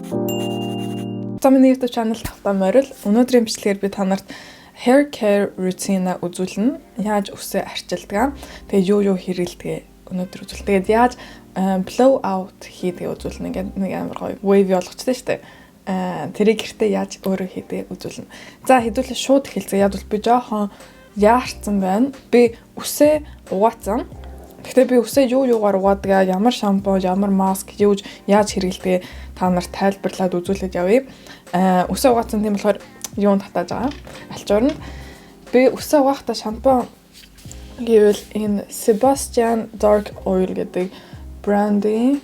За, миний YouTube channel тавтаа морил. Өнөөдрийн бичлэгээр би та нарт hair care routine үзүүлнэ. Яаж үсээ арчилдаг, тэгээд юу юу хэрэглэдэг өнөөдөр үзүүлнэ. Тэгээд яаж blow out хийдгээ үзүүлнэ. Ингээд нэг амар гоё wavy болгочтой шүү дээ. Тэрийг гэртээ яаж өөрөө хийдгээ үзүүлнэ. За, хэдүүлээ шууд эхэлцгээе. Яг бол би жоохон яарцсан байна. Би үсээ угаацсан. Гэхдээ би үсээ юу юугаар угаадаг, ямар шампунь, ямар маск, юуж яаж хэрэглэдэг та нарт тайлбарлаад үзүүлээд явъя. Үсээ угаацсан, тийм болохоор юунд татааж байгаа. Альчуурнд би үсээ угаахтаа шампунь гэвэл энэ Sebastian Dark Oil гэдэг брендийн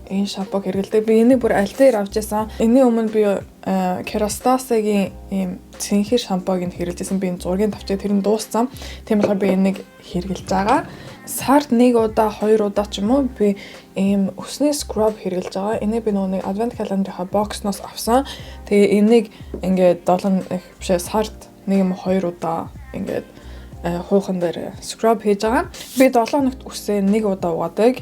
энэ шампунг хэрэглэдэг. Би энийг бүр аль дээр авч байсан. Энэний өмнө би Kerastase-гийн ийм цэнхэр шампунг нь хэрэглэжсэн. Би энэ зургийг тавчаад тэр нь дууссан. Тийм болохоор би энийг хэрэглэж байгаа. Сард нэг удаа, хоёр удаа ч юм уу би ийм үсний scrub хэрэглэж байгаа. Энийг би нөгөө нэг advent calendar-ийнхаа box-ноос авсан. Тэгээ энийг ингээд 7 биш, сард нэг юм хоёр удаа ингээд хуухан дээр scrub хийж байгаа. Би 7 хоногт үсээ нэг удаа угаадаг.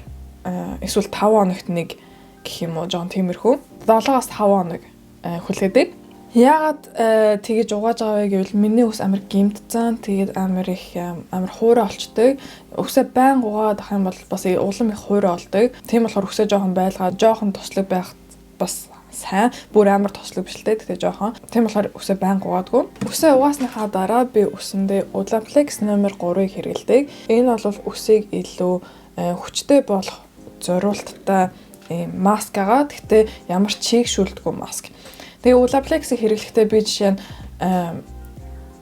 Эсвэл 5 хоногт нэг гэх юм уу, жоон тиймэрхүү. 7-оос 5 хоног хүлээдэг. Яагаад тэгэж угааж байгаа вэ гэвэл миний үс амар гэмтцэн, тэгээд амар их амар хуурай олчдаг. Үсээ байнга угаад ах юм бол бас улам их хуурай олдог. Тийм болохоор үсээ жоохон байлгаа, жоохон тослог байх бас сайн. Бүр амар тослог биш л дээ. Гэхдээ жоохон. Тийм болохоор үсээ байнга угаадгүй. Үсээ угаасныхаа дараа би үсэндээ Olaplex номер 3-ыг хэрэглэдэг. Энэ бол үсийг илүү хүчтэй болох зориулттай ийм маск байгаа. Гэхдээ ямар ч чийгшүүлдэггүй маск. Тэгээ Olaplex-ийг хэрэглэхдээ би жишээ нь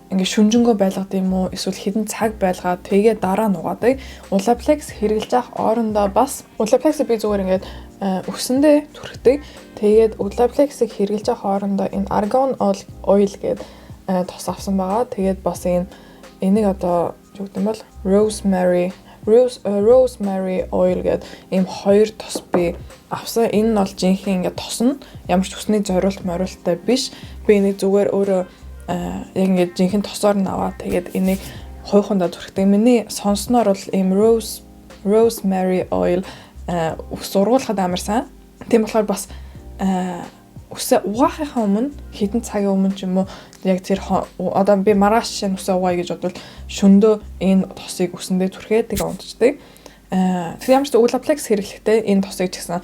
ингээ шүнжэнгөө байлгад юм уу, эсвэл хэдэн цаг байлгаад тэгээ дараа нь угаадаг. Olaplex хэрэглэж явах орондоо бас Olaplex-ийг би зүгээр ингээд үсэндээ түрхдэг. Тэгээд Olaplex-ийг хэрэглэж явах хоорондоо энэ argan oil гэдэг тос авсан байгаа. Тэгээд бас энэ энийг одоо юу гэдэг юм бол rosemary oil гэдэг ийм хоёр тос би авсан. Энэ нь бол жинхэнэ ингээд тос нь ямар ч үсний зориулт мориулттай биш. Би энийг зүгээр өөрөө яг ингээд жинхэнэ тосоор нь аваад тэгээд энийг хуйхандаа түрхдэг. Миний сонссноор бол ийм rosemary oil үс ургуулахад амар сайн. Тийм болохоор бас үсээ угаахынхаа өмнө хэдэн цагийн өмнө ч юм уу, яг тэр одоо би маргааш жишээ нь үсээ угаая гэж бодвол шөндөө энэ тосыг үсэндээ түрхээд тэгээ унтчихдаг. Тэгэхээр ямар ч Olaplex хэрэглэхдээ энэ тосыг ч гэсэн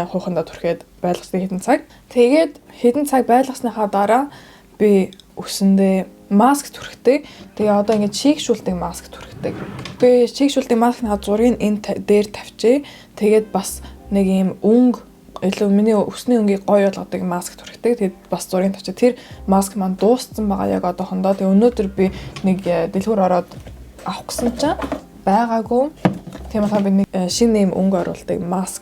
хуйхандаа түрхээд байлгасдаг хэдэн цаг. Тэгээд хэдэн цаг байлгасныхаа дараа би үсэндээ маск түрхдэг. Тэгээ одоо ингээд чийгшүүлдэг маск түрхдэг. Би чийгшүүлдэг маскны зургийг энэ дээр тавьчихъя. Тэгээд бас нэг ийм өнгө илүү миний үсний өнгийг гоё болгодог маск түрхдэг. Тэгээд бас зургийг тавьчих. Тэр маск маань дууссан байгаа яг одоохондоо. Тэгээ өнөөдөр би нэг дэлгүүр ороод авах гэсэн чинь байгаагүй. Тийм болохоор би нэг шинэ ийм өнгө оруулдаг маск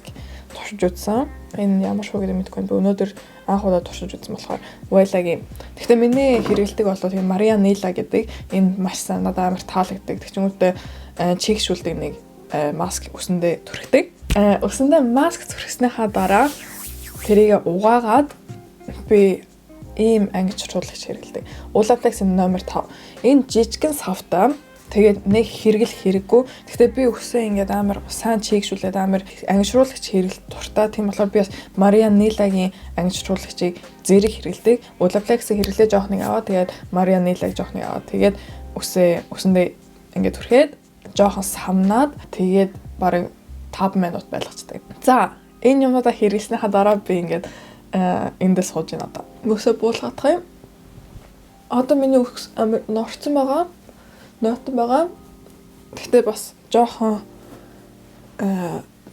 туршиж үзсэн. Энэ ямар шүү гэдэг мэдэхгүй. Би өнөөдөр анх удаа туршиж үзсэн болохоор Wella-гийн. Гэхдээ миний хэрэглэдэг бол тийм Maria Nila гэдэг энэ маш сайн, надад амар таалагддаг. Тэгчингүүтээ чийгшүүлдэг нэг маск үсэндээ түрхдэг. Үсэндээ маск түрхснийхаа дараа тэрийг угаагаад би ийм ангижруулагч хэрэглэдэг. Olaplex номер 5. Энэ жижигэн савтай. Тэгээд нэг хэрэглэх хэрэггүй. Гэхдээ би үсээ ингээд амар сайн чийгшүүлээд амар ангижруулагч хэрэглэх дуртай. Тийм болохоор би бас Maria Nila-гийн ангижруулагчийг зэрэг хэрэглэдэг. Olaplex-ийг хэрэглээ жоохныг аваад, тэгээд Maria Nila-г жоохныг аваад, тэгээд үсээ үсэндээ ингээд түрхээд жоохон самнаад, тэгээд бараг 5 минут байлгацдаг. За, энэ юмнуудаа хэрэглэснийхаа дараа би ингээд эндээ сууж байна одоо. Үсээ буулгах юм. Одоо миний үс амар норцсон байгаа. Нойтон байгаа. Гэхдээ бас жоохон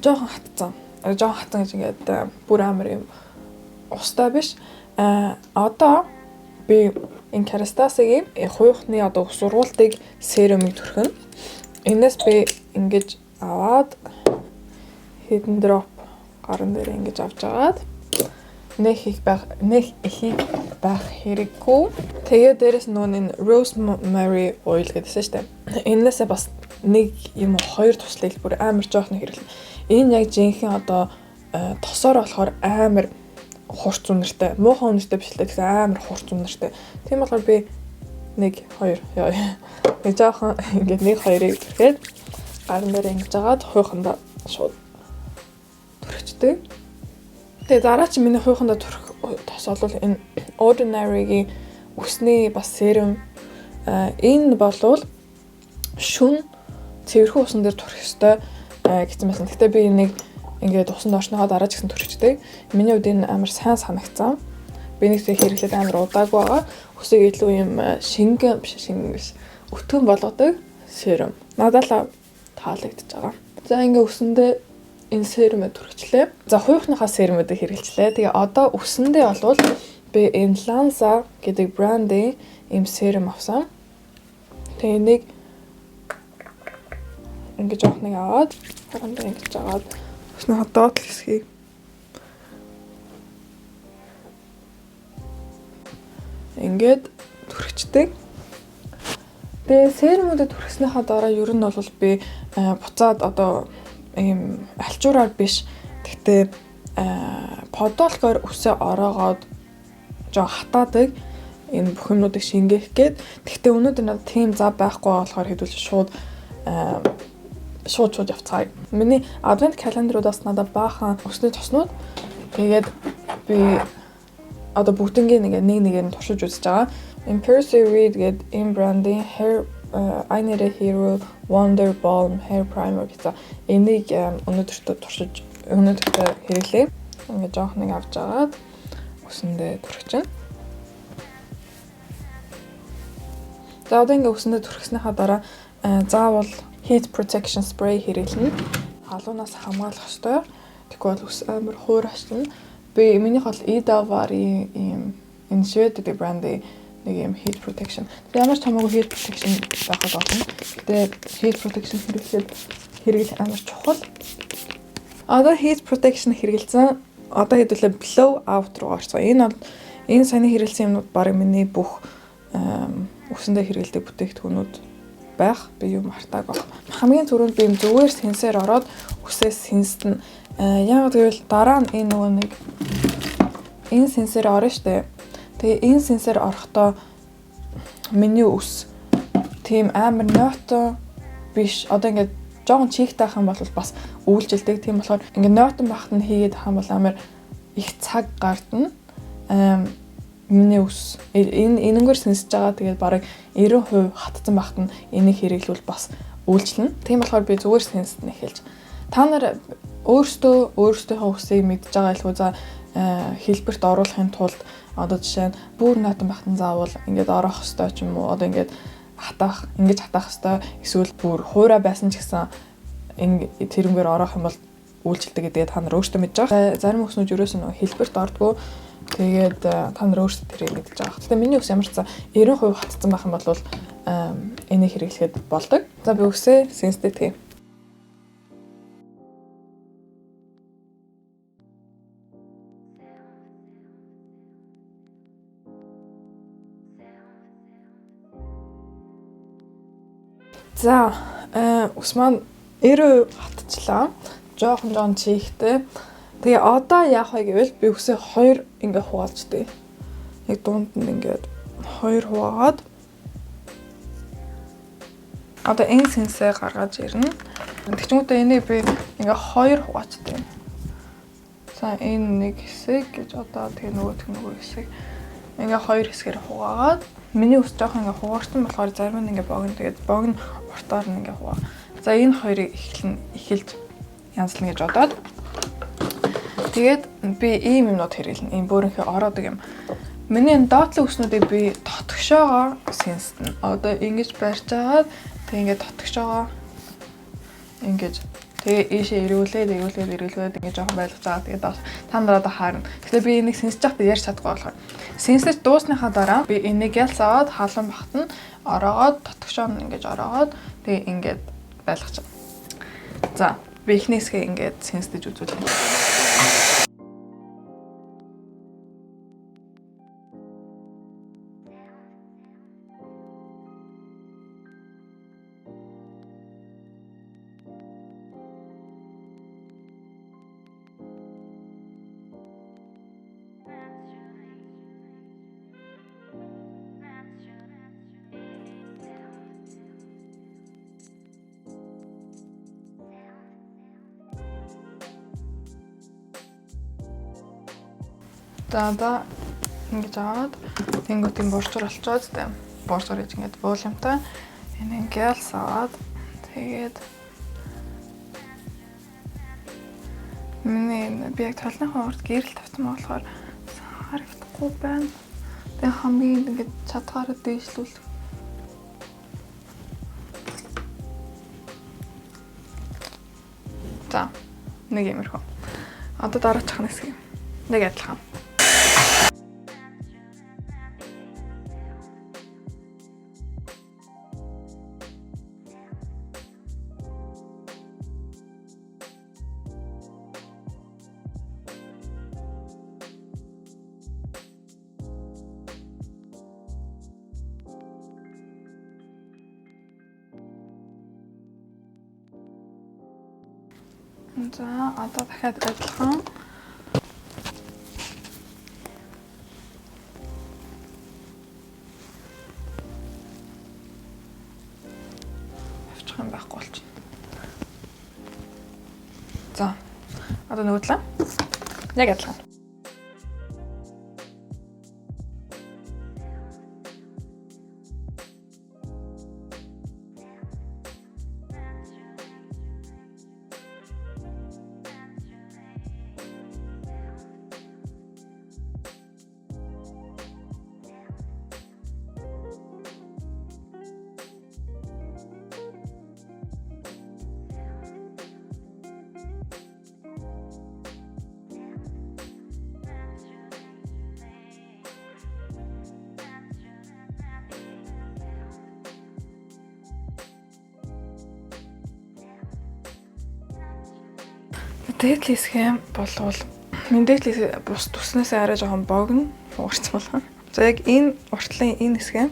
хатцсан. Жоохон хатсан гэж ингээд бүр амар юм устай биш. Одоо би энэ Kerastase-гийн хуйхны одоо ус ургуултыг serum ыг түрхэнэ. Энэс би ингэж аваад хэдэн drop гаран дээр ингэж авч агаад нэг ихийг байх хэрэггүй. Тэгээ дээрэс нөгөө энэ rosemary oil гэдсэн шүү дээ. Энээсээ бас нэг юм уу хоёр туслыг бүр амар жоохон хэрэглэнэ. Энэ яг жинхэнэ одоо тосоор болохоор амар хурц үнэртэй. Муухан үнэртэй биш л дээ. Тэгсэн амар хурц үнэртэй. Тийм болохоор би 1 2 яа. Нэг жоохон ингээд 1 2-ыг түрхэд гаран дээр ингэж агаад хуйхандаа шууд түрхчдэг. Тэгээ дараа чи миний хуйхандаа түрх тос бол энэ Ordinary-гийн үсний бас серум. Энэ болвол шүн цэвэрхэн усан дээр түрх ёстой гэсэн байсан. Гэхдээ би энийг ингээд усанд орсныхоо дараа ч гэсэн түрхчихдэг. Миний хувьд энэ амар сайн санагцсан. Би нэг зүйл хэрэглээд амар удаагүй байгаа. Үсийг илүү юм шингэн биш шингэн биш өтгөн болгодог серум. Надад л таалагдчихж байгаа. За ингээ үсэндээ энэ серумээ түрхчлээ. За хуйхныхаа серумүүдийг хэрэглэчлээ. Тэгээ одоо үсэндээ болвол би энэ Lanza гэдэг брендийн ийм серум авсан. Тэгээ энийг ингээ жоох нэг аваад харандаа ингэж аваад үснийхээ доод хэсгийг ингээд түрхчдэг. Тэгээ серумүүдэд түрхснийхаа дараа ер нь бол би буцаад одоо ийм альчуураар биш. Гэхдээ подолкоор үсээ ороогоод жоо хатаадаг энэ бүх юмнуудыг шингээх гээд. Гэхдээ өнөөдөр надад тийм зав байхгүй болохоор хэдүүл шууд шууд явцгаая. Миний адвент календаруудаас надад баахан өсний тоснууд. Тэгээд би одоо бүгднгийн нэг нэгээр нь туршиж үзэж байгаа. Percy Reed гэдэг энэ брендийн hair I Need a Hero Wonder Balm Hair Primer гэсэн энийг өнөөдөртөө туршиж өнөөдөртөө хэрэглэе. Ингээ жоох нэг авч агаад үсэндээ түрхэж байна. За одоо ингээ үсэндээ түрхснийхаа дараа заавал heat protection spray хэрэглэнэ. Халуунаас хамгаалах ёстой. Тэгэхгүй бол үс амар хуурашна. Би минийх бол Idavar-ийн ийм энэ Швед гэдэг брендийн нэг юм heat protection. Тэгээ ямар ч хамаагүй heat protection байхад болно. Гэтэ heat protection хэрэглэхэд хэрэглэх амар чухал. Одоо heat protection хэрэгэлсэн. Одоо хэдүүлээ blow out руу орсон. Энэ бол энэ саяны хэрэглэсэн юмнууд баг миний бүх үсэндээ хэрэглэдэг бүтээгдэхүүнүүд байх. Би юм мартааг баг. Хамгийн түрүүнд би юм зүгээр сэнсээр ороод үсээ сэнстэн. Яагаад гэвэл дараа нь энэ нөгөө нэг энэ сэнсээр орно штэ. Тэгээ энэ сэнсээр орохдоо миний үс тийм амар нойтон биш. Одоо ингээд жоохон чийгтэй ах юм бол бас үйлжилдэг. Тийм болохоор ингээд нойтон байхад нь хийгээд ах юм бол амар их цаг гардна. Миний үс энэ энэнгээр сэнсэж байгаа. Тэгээд бараг 90% хатцсан байхад нь энийг хэрэглүүл бас үйлчлэнэ. Тийм болохоор би зүгээр сэнсэд нь эхэлж. Та нар өөрсдийнхөө үсийг мэдж байгаа илүү за хэлбэрт оруулахын тулд одоо жишээ нь бүр нойтон байхад нь заавал ингээд ороох ёстой ч юм уу. Одоо ингээд хатаах, ингэж хатаах ёстой. Эсвэл бүр хуурай байсан ч гэсэн тэрнгээр ороох юм бол үйлчлдэг гэдгээ та нар өөрсдөө мэдж байгаа. Зарим үснүүд ерөөс нь хэлбэрт ордгоо. Тэгээд та нар өөрсдөө тэрийг мэдж байгаа. Гэтэ миний үс ямар ч сан 90% хатцсан байх юм бол энийг хэрэглэхэд болдог. За би үсээ сэнстэй тийм. За ус маань 90% хатчихлаа. Жоохон чийхтэй. Тэгээ одоо яах вэ гэвэл би үсээ хоёр ингээ хуваалцдаг. Яг дунд нь ингээд хоёр хуваагаад одоо энэ сэнсээ гаргаж ирнэ. Тэгчмүүдээ энийг би ингээ хоёр хуваацдаг. За энэ нэг хэсэг гэж одоо тэгээ нөгөөх нөгөө хэсэг ингээ хоёр хэсгээр хуваагаад миний ус жоохон ингээ хуваарсан болохоор зарим нь ингээ богино. Тэгээд богино уртаар нь ингээ хуваа. За энэ хоёрыг эхэлж янзлна гэж бодоод тэгээд би ийм юмнууд хэрэглэнэ. Ийм бөөрөнхий ороодог юм. Миний энэ доотлын үснүүдийг би дотгошоогоо сэнстэн. Одоо ингэж барьж агаад тэг ингээ дотгошоогоо ингэж тэгээ ийшээ эргүүлээд ингэж жоохон байлгаж байгаа. Тэгээд та нар одоо хаарна. Тэгэхээр би энийг сэнсэж байхдаа ярьж чадахгүй болохоор сэнсэж дуусныхаа дараа би энийг ялц аваад халуун бахт нь ороогоод дотгошоо нь ингэж ороогоод тэгээ ингээд байлгаж байгаа. За би эхний хэсгээ ингээд сэнсдэж үзүүлье. За одоо ингэж аваад тэнгуут юм борчор олцоод тэ. Борчор гэж ингэж volume-тай энэ ингээл саваад тэгээд миний би яг толныхоо урд гэрэл тавьсан болохоор харагдахгүй байна. Тэгээ хамгийн ингэж чадхаараа дээшлүүл. За нэг юмэрхүү. Одоо дараачих нь хэсэг. Нэг адилхан. За одоо дахиад адилхан. Авчих юм байхгүй болчихно. За одоо нөгөө талаа. Яг адилхан. Дээд хэсэг болвол миний дээд хэсэг бус төснөөсөө арай жоохон богино хугарсан болгоо. За яг энэ уртлын энэ хэсэг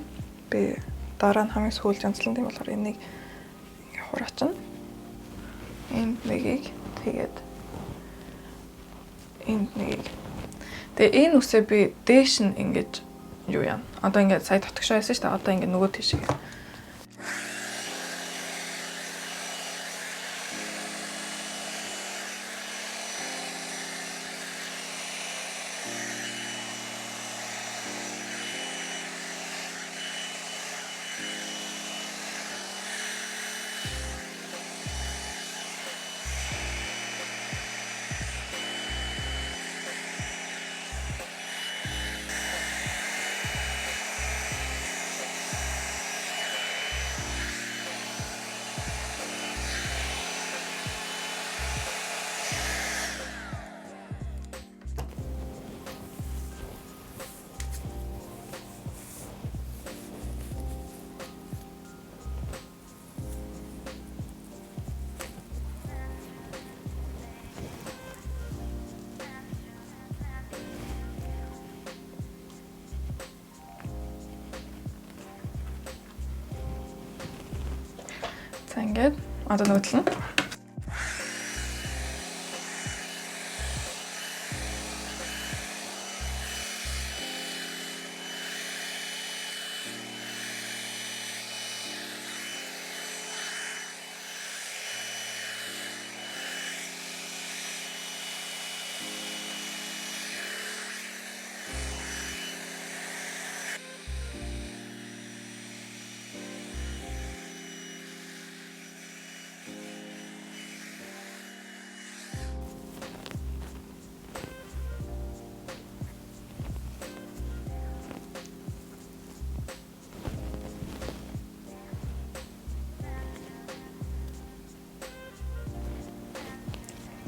би дараа нь хамгийн сүүлд янзлан тийм болохоор энийг ингээ хураачна. Энд нэгийг тэгээд энд нэгийг. Тэгээ энэ үсээ би дээш нь ингэж юу яана. Одоо ингээ сая дотгошоо яасан шүү дээ. Одоо ингээ нөгөө тийшээ. За ингээд одоо нөгөө тал нь.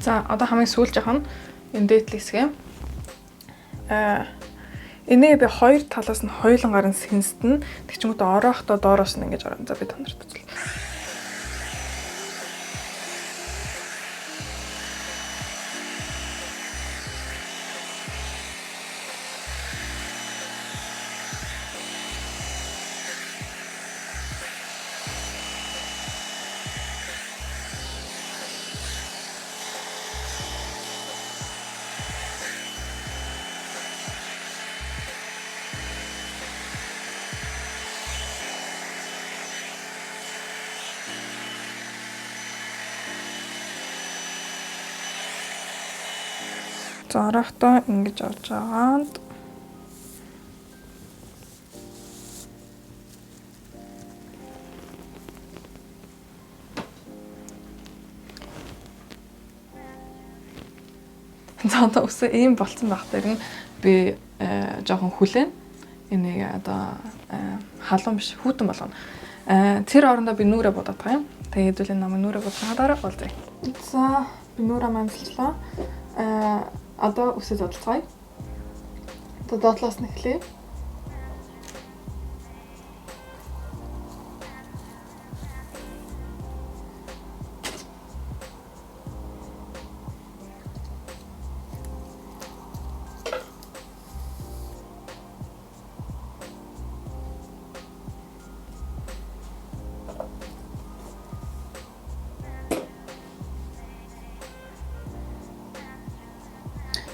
За одоо хамгийн сүүлжийнх нь энэ дээд хэсэг. Энийг би хоёр талаас нь хоёулангаар нь сэнстэн. Тэгчингүүтээ орохдоо доороос нь ингэж орно. За би та нарт үзүүлье. За орохдоо ингэж авч агаад За одоо үсээ ийм болцсон байх дээр нь би жоохон хүлээн. Энийг одоо халуун биш хүйтэн болгоно. Тэр орондоо би нүрээ будаад байгаа юм. Тэгээ хэдүүлээ намайг нүрээ будсанаа дараа уулзъя. За би нүрээ мамсалчлаа. Одоо үсээ зодолцгоё. Одоо доотлоос нь эхлэе.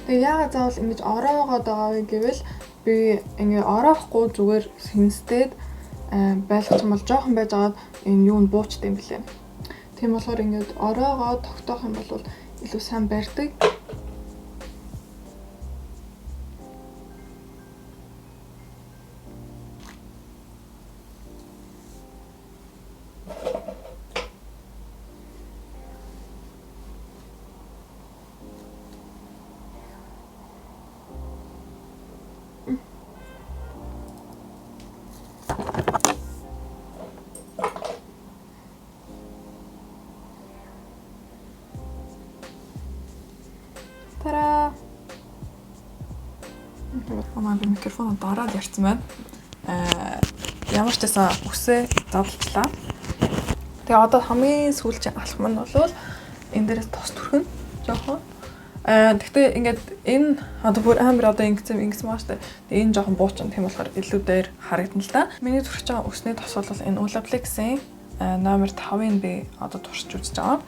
Тэгээ яагаад заавал ингэж ороогоод байгаа вэ гэвэл би ингээ ороохгүй зүгээр сэнстэд байлгачих юм бол жоохон байж байгаад энэ юу нь буучд юм блэ. Тийм болохоор ингээд ороогоо тогтоох юм бол илүү сайн барьдаг. Тараа. Манай би микрофоноо дараад ярьсан байна. Ямар ч байсан үсээ задлчлаа. Тэгээ одоо хамгийн сүүлчийн алхам нь бол энэ дээрээс тос түрхэн жоохон. Гэхдээ ингээд энэ одоо бүр амар одоо ингэсэн байгаа штэ. Тэгээ энэ жоохон буучин тийм болохоор илүү дээр харагдана л да. Миний түрхэж байгаа үсний тос бол энэ Olaplex-ийн номер 5-ыг би одоо туршиж үзэж байгаа.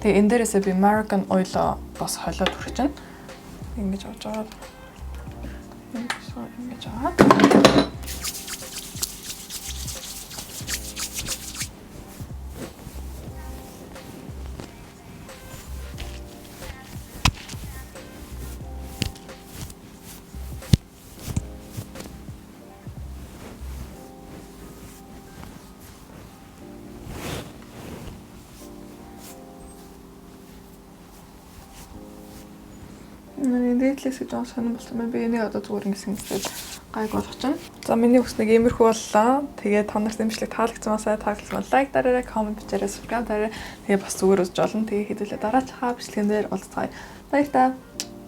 Тэгээ энэ дээрээсээ би Moroccan oil бас холиод түрхэж байна. Ингэж авч аваад ингэж аваад Дээдлээс гэж жоон сонирн болсон байна. Би энийг одоо зүгээр ингэ сэнгэсээд гайг болгочихно. За миний үс нэг иймэрхүү боллоо. Тэгээ та нарт имжлэг таалагдсан басаа таалагдсан бол лайк дараарай, коммент бичээрэй, subscribe дараарай. Тэгээ бас зүгээр үзэж болно. Тэгээ хэдүүлээ дараачихаа бичлэгэн дээр уулзцгаая. Баярлалаа.